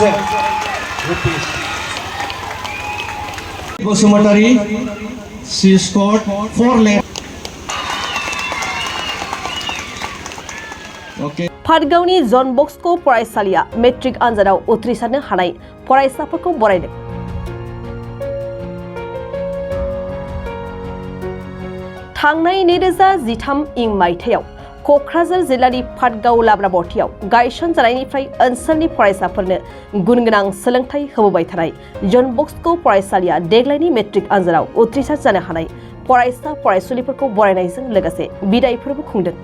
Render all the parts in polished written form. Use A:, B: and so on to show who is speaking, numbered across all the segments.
A: rupees. Basumatari, she scored 4 letters. Okay.
B: फादगावनि जन बस्क' फरायसालिया matric आनजादाव उथ्रिसारनो हानाय फरायसाफोरखौ बरायदों। थांनाय 2013 मायथाइयाव क'क्राझार जिल्लानि फादगाव लाब्राबटियाव गायसनजानायनिफ्राय ओनसोलनि फरायसाफोरनो गुनगोनां सोलोंथाइ होबोबाय थानाय जन बस्क' फरायसालिया देग्लायनि मेट्रिक आनजादाव उथ्रिसार जानो हानाय फरायसा फरायसुलिफोरखौ बरायनायजों लोगोसे बिदाय फोरबो खुंदों।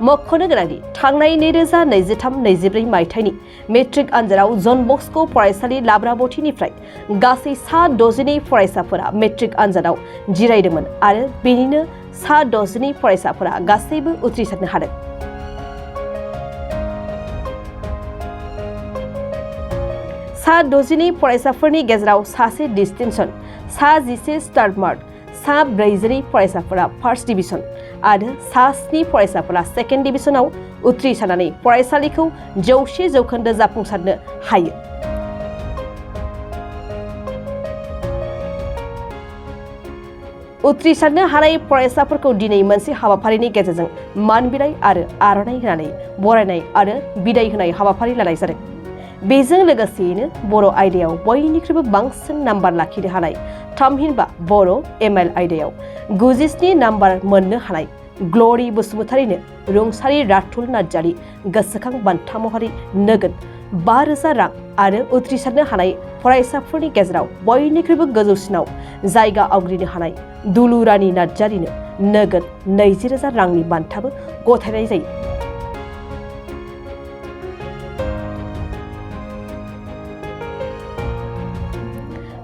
B: मख'नो गोनांदि थांनाय 2023-24 मायथाइनि मेट्रिक आनजादाव जन बस्क' फरायसालि लाब्राबटिनिफ्राय गासै 62 फरायसाफोरा मेट्रिक आनजादाव जिरायदोंमोन आरो बेनिनो 62 फरायसाफोरा गासैबो उथ्रिसारनो हादों। सा 62 फरायसाफोरनि गेजेराव सासे डिस्टिंशन, सा 11 स्टार मार्क, सा 42 फरायसाफोरा फार्स्ट डिभिजन आरो सा 7 फरायसाफोरा सेकेन्ड डिभिजनाव उथ्रिसारनानै फरायसालिखौ 100% जाफुंसारनो हायो। उथ्रिसारनो हानाय फरायसाफोरखौ दिनै मोनसे हाबाफारिनि गेजेरजों मान बिलाइ आरो आर'नाइ होनानै बरायनाय आरो बिदाय होनाय हाबाफारि लानाय जादों। बेजों लोगोसेयैनो बर' आयदायाव बयनिख्रुइबो बांसिन नाम्बार लाखिनो हानाय थामहिनबा बर' एमएल आयदायाव 97 नाम्बार मोननो हानाय ग्ल'रि बसुमतारीनो रुंसारि राथुल नार्जारि गोसोखां बान्था महरै नोगोद 5,000 रां आरो उथ्रिसारनो हानाय फरायसाफोरनि गेजेराव बयनिख्रुइबो गोजौसिनाव जायगा आवग्रिनो हानाय दुलुरानि नार्जारिनो नोगोद 20,000 रांनि बान्थाबो गथायनाय जायो।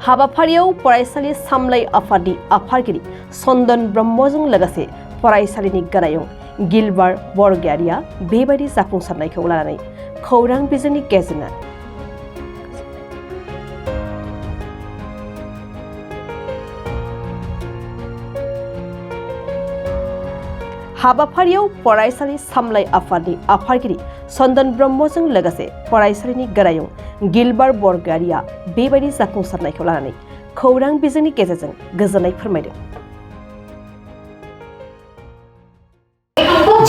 B: हाबाफारियाव फरायसालि सामलाय आफादनि आफादगिरि चन्दन ब्रह्मजों लोगोसे फरायसालिनि गानायं गिलबार बरगयारिया बेबायदि जाफुंसारनायखौ लानानै खौरां बिजोंनि गेजेरजों हाबाफारियाव फरायसालि सामलाय आफादनि आफादगिरि चन्दन ब्रह्मजों लोगोसे फरायसालिनि गानायं गिलबार बरगयारिया बेबायदि जाफुंसारनायखौ लानानै खौरां बिजोंनि गेजेरजों गोजोननाय फोरमायदों।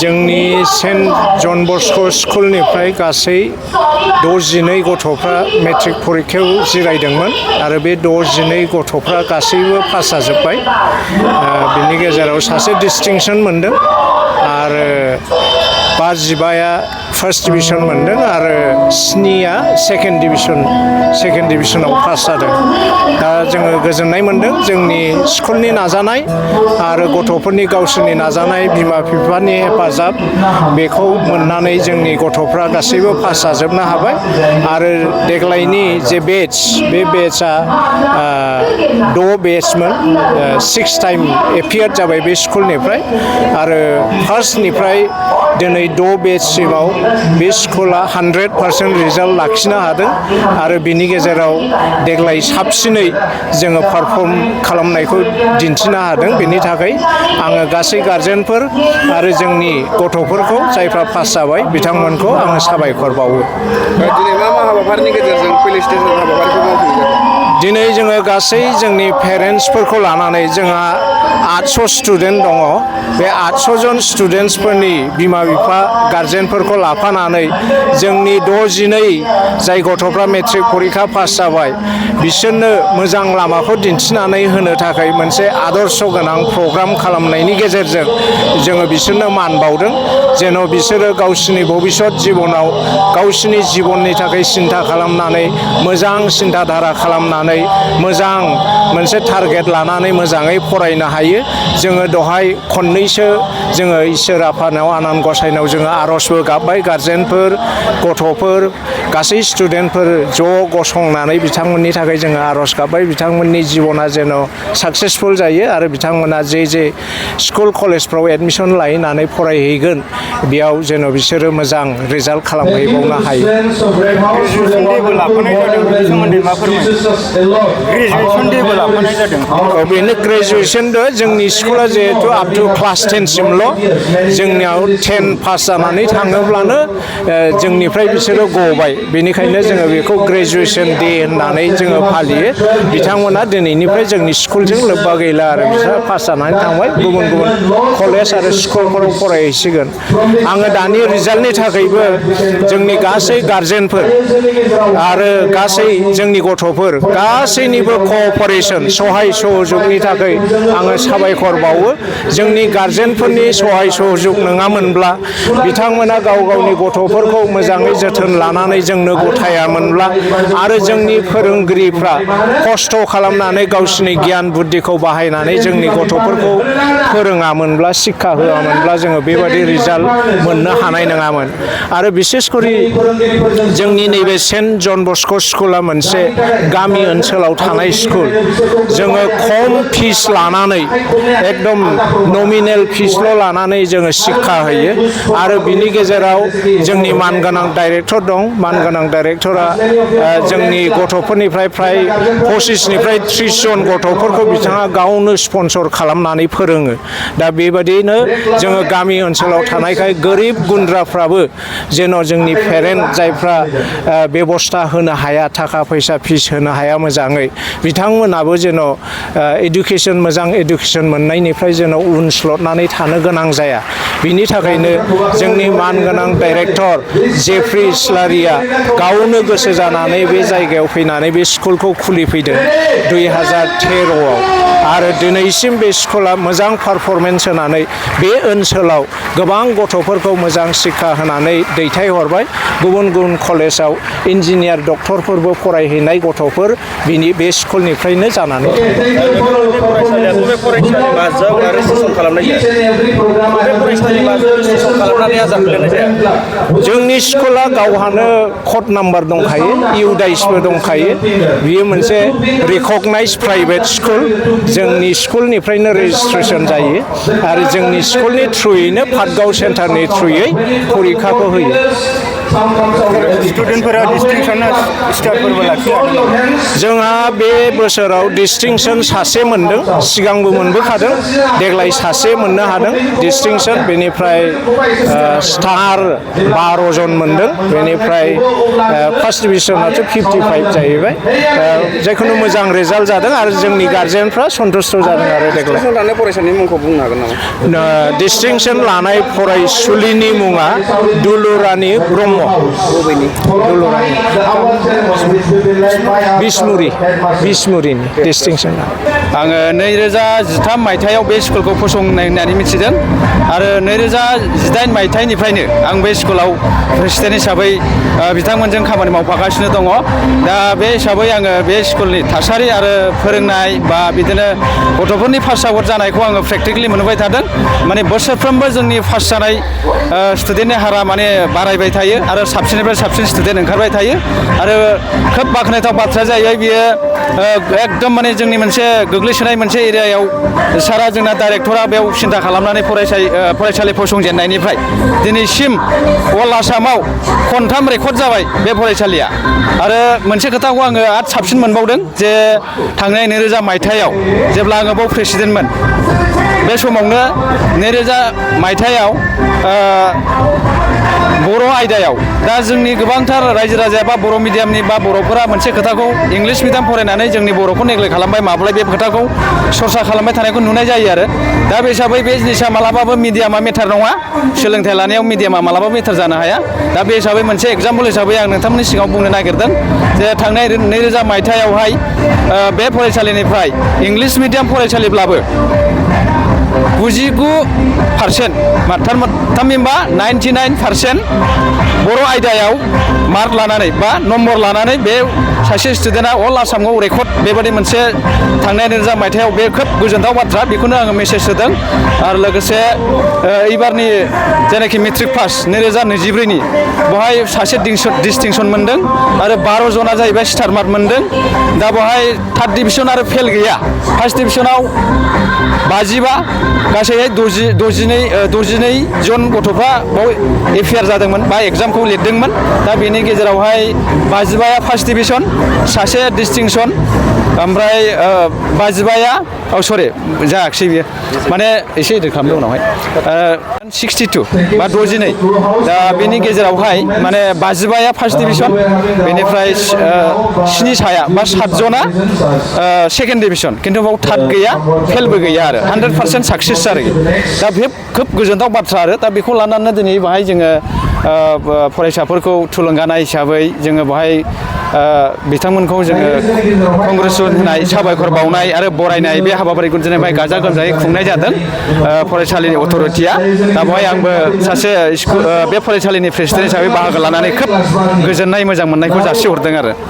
C: जोंनि सेन्ट जन बस्क' स्कुलनिफ्राय गासै 62 गथ'फ्रा मेट्रिक परिखायाव जिरायदोंमोन आरो बे 62 गथ'फ्रा गासैबो पास जाजोब्बाय। बिनि गेजेराव सासे डिस्टिंसन मोनदों आरो 55 फार्स्ट डिभिजन मोनदों आरो 7 सेकेन्ड डिभिजनाव पास जादों। दा जोङो गोजोननाय मोनदों जोंनि स्कुलनि नाजानाय आरो गथ'फोरनि गावसोरनि नाजानाय बिमा बिफानि हेफाजाब बेखौ मोननानै जोंनि गथ'फ्रा गासैबो पास जाजोबनो हाबाय आरो देग्लायनि जे बेच बे बेचआ 6 बेचमोन 6 टाइम एपियार जाबाय बे स्कुलनिफ्राय आरो फार्स्टनिफ्राय दिनै 6 बेचसिमाव बे स्कुला 100% रिजाल्ट लाखिनो हादों आरो बिनि गेजेराव देग्लाय साबसिनै जोङो पारफर्म खालामनायखौ दिन्थिनो हादों। बेनि थाखाय आङो गासै गारजेनफोर आरो जोंनि गथ'फोरखौ जायफ्रा पास जाबाय बिथांमोनखौ आङो साबायखर बावो।
D: दिनै मा हाबाफारिनि गेजेरजों फेलिसिटेसन हाबाफारिखौ मावफैनाय जादों?
C: दिनै जोङो गासै जोंनि पेरेन्टसफोरखौ लानानै जोंहा 800 स्टुडेन्ट दङ। बे 800 जन स्टुडेन्टसफोरनि बिमा बिफा गारजेनफोरखौ लाफानानै जोंनि 62 जाय गथ'फ्रा मेट्रिक परिखा पास जाबाय बिसोरनो मोजां लामाखौ दिन्थिनानै होनो थाखाय मोनसे आदर्श गोनां प्रग्राम खालामनायनि गेजेरजों जोङो बिसोरनो मान बावदों जेन' बिसोरो गावसिनि भबिष्यत जिबनाव गावसिनि जिबननि थाखाय सिन्था खालामनानै मोजां सिन्थाधारा खालामनानै मोजां मोनसे टारगेट लानानै मोजाङै फरायनो हायो। जोङो दहाय खननैसो जोङो इसोर आफानाव आनान गसाइनाव जोङो आर'जबो गाबबाय गारजेनफोर गथ'फोर गासै स्टुडेन्टफोर ज' गसंनानै बिथांमोननि थाखाय जोङो आर'ज गाबबाय बिथांमोननि जिबना जेन' साक्सेसफुल जायो आरो बिथांमोना जे स्कुल कलेजफ्राव एडमिसन लायनानै फरायहैगोन बेयाव जेन' बिसोरो मोजां रिजाल्ट खालामहैबावनो हायो।
E: ग्रेजुवेसन देबो लाफानाय जादों
C: बेनो ग्रेजुवेसन दो जोंनि स्कुला जिहेतु आप टु क्लास 10 सिमल' जोंनियाव 10 पास जानानै थाङोब्लानो जोंनिफ्राय बिसोरो गबाय बेनिखायनो जोङो बेखौ ग्रेजुवेसन डे होननानै जोङो फालियो बिथांमोना दिनैनिफ्राय जोंनि स्कुलजों लोब्बा गैला आरो बिसोर पास जानानै थांबाय गुबुन गुबुन कलेज आरो स्कुलफोराव फरायहैसिगोन आङो दानि रिजाल्टनि थाखायबो जोंनि गासै गार्जेनफोर आरो गासै जोंनि गथ'फोर गासैनिबो कअपारेसन सहाय सहजुगनि थाखाय आङो साबायखर बावो जोंनि गार्जेनफोरनि सहाय सहजुग नङामोनब्ला बिथांमोना गाव गावनि गथ'फोरखौ मोजाङै जोथोन लानानै जोंनो गथायामोनब्ला आरो जोंनि फोरोंगिरिफ्रा खस्थ' खालामनानै गावसिनि गियान बुद्धिखौ बाहायनानै जोंनि गथ'फोरखौ फोरोङामोनब्ला शिक्षा होआमोनब्ला जोङो बेबादि रिजाल्ट मोननो हानाय नङामोन आरो बिसेसकरि जोंनि नैबे सेन्ट जन बस्क' स्कुला मोनसे गामि ओनसोलाव थानाय स्कुल जोङो खम फिस लानानै एकदम नमिनेल फिसल' लानानै जोङो शिक्षा होयो आरो बिनि गेजेराव जोंनि मानगोनां डाइरेक्टर दं मानगोनां डाइरेक्टरा जोंनि गथ'फोरनिफ्राय फ्राय 25निफ्राय 30 जन गथ'फोरखौ बिथाङा गावनो स्पन्सर खालामनानै फोरोङो दा बेबादिनो जोङो गामि ओनसोलाव थानायखाय गोरिब गुन्द्राफ्राबो जेन' जोंनि पेरेन्ट जायफ्रा बेबस्था होनो हाया थाखा फैसा फिस होनो हाया मोजाङै बिथांमोनाबो जेन' इडुकेसन मोजां इडुकेसन मोननायनिफ्राय जेन' उन स्लदनानै थानो गोनां जाया बिनि थाखायनो जोंनि मानगोनां डाइरेक्टर जेफ्रि इस्लारिया गावनो गोसो जानानै बे जायगायाव फैनानै बे स्कुलखौ खुलिफैदों 2013आव आरो दिनैसिम बे स्कुला मोजां पारफरमेन्स होनानै बे ओनसोलाव गोबां गथ'फोरखौ मोजां शिक्षा होनानै दैथायहरबाय गुबुन गुबुन कलेजाव इन्जिनियार डक्टरफोरबो फरायहैनाय गथ'फोर बिनि बे स्कुलनिफ्रायनो जानानै जोंनि स्कुला गावहानो कड नाम्बार दंखायो इउडाइसबो दंखायो बियो मोनसे रिकगनाइज प्राइभेट स्कुल जोंनि स्कुलनिफ्रायनो रेजिस्ट्रेसन जायो आरो जोंनि स्कुलनि थ्रुयैनो पाटगाव सेन्टारनि थ्रुयै परिखाखौ होयो
E: स्टुडेन्टफोरा डिस्टिंसन स्टारफोरबो लाखिनो
C: जोंहा बे बोसोराव डिस्टिंसन सासे मोनदों सिगांबो मोनबोखादों देग्लाय सासे मोननो हादों डिस्टिंसन बेनिफ्राय स्टार 12 जन मोनदों बेनिफ्राय फार्स्ट डिभिसनाथ' 55 जाहैबाय जायखुनु मोजां रिजाल्ट जादों आरो जोंनि गार्जेनफ्रा सन्तुष्ट जादों आरो देग्लाय
D: लानाय फरायसानि मुंखौ बुंनो हागोन नामा
C: डिस्टिंसन लानाय फरायसुलिनि मुङा दुलुरानि ब्रह्म बिसमुरिनि डिस्टिंसन
F: आङो 2013 मायथाइयाव बे स्कुलखौ फसंनाय होननानै मिथिदों आरो 2018 मायथाइनिफ्रायनो आं बे स्कुलाव प्रेसिडेन्ट हिसाबै बिथांमोनजों खामानि मावफागासिनो दङ दा बे हिसाबै आङो बे स्कुलनि थासारि आरो फोरोंनाय बा बिदिनो गथ'फोरनि पास आउट जानायखौ आङो प्रेक्टिकेलि मोनबाय थादों माने बोसोरफ्रोमबो जोंनि पास जानाय स्टुडेन्टनि हारा माने बारायबाय थायो आरो साबसिननिफ्राय साबसिन स्टुडेन्ट ओंखारबाय थायो आरो खोब बाख्नायथाव बाथ्राया जाहैबाय बियो एकदम माने जोंनि मोनसे गोग्लैसोनाय मोनसे एरियायाव सारा जोंना डाइरेक्टरा बेयाव सिन्था खालामनानै फरायसालि फसंजेननायनिफ्राय दिनैसिम अल आसामाव खनथाम रेकर्ड जाबाय बे फरायसालिया आरो मोनसे खोथाखौ आङो आरो साबसिन मोनबावदों जे थांनाय 2000 मायथाइयाव जेब्ला आङो बाव प्रेसिडेन्टमोन बे समावनो 2000 मायथाइयाव बर' आयदायाव दा जोंनि गोबांथार रायजो राजाया बा बर' मिडियामनि बा बर'फोरा मोनसे खोथाखौ इंलिस मिडियाम फरायनानै जोंनि बर'खौ नेग्लेक्ट खालामबाय माब्लाय बे खोथाखौ सरसा खालामबाय थानायखौ नुनाय जायो आरो दा बे हिसाबै बे जिनिसा मालाबाबो मिडियामा मेटार नङा सोलोंथाइ लानायाव मिडियामा मालाबाबो मेटार जानो हाया दा बे हिसाबै मोनसे एग्जाम्पल हिसाबै आं नोंथांमोननि सिगाङाव बुंनो नागिरदों जे थांनाय 2000 मायथाइयावहाय बे फरायसालिनिफ्राय इंलिस मिडियाम फरायसालिब्लाबो 99% थामहिनबा 99% बर' आयदायाव मार्क लानानै बा नम्बर लानानै बे सासे स्टुडेन्टआ अल आसामाव रेकर्ड बेबादि मोनसे थांनाय 2000 मायथाइयाव बे खोब गोजोनथाव बाथ्रा बेखौनो आङो मेसेज होदों आरो लोगोसे एबारनि जेनाखि मेट्रिक पास 2024नि बेवहाय सासे डिस्टिंसन मोनदों आरो 12 जना जाहैबाय स्टार मार्क मोनदों दा बेवहाय थार्ड डिभिसन आरो फेल गैया फार्स्ट डिभिसनाव 55 गासैहाय 62 जन गथ'फ्रा बाव एफियार जादोंमोन बा एग्जामखौ लिरदोंमोन दा बेनि गेजेरावहाय 55 फार्स्ट डिभिसन सासे डिस्टिंसन ओमफ्राय 52 सरि जायाखिसै बियो माने एसे एडिट खालामदों उनावहाय 62 बा 62 दा बेनि गेजेरावहाय माने 52 फार्स्ट डिभिसन बेनिफ्राय 7 साया बा 7 जना सेकेन्ड डिभिसन खिन्थु बाव थार्ड गैया फेलबो गैया आरो 100% साक्सेस आरो दा बे खोब गोजोनथाव बाथ्रा आरो दा बेखौ लानानै दिनै बाहाय जोङो फरायसाफोरखौ थुलुंगानाय हिसाबै जोङो बाहाय बिथांमोनखौ जोङो कंग्रेचुलेसन होनाय साबायखर बावनाय आरो बरायनाय बे हाबाफारिखौ दिनै बाहाय गाजा गोमजायै खुंनाय जादों फरायसालिनि अथ'रिटिया दा बेवहाय आंबो सासे बे फरायसालिनि प्रेसिडेन्ट हिसाबै बाहागो लानानै खोब गोजोननाय मोजां मोननायखौ जासिहरदों आरो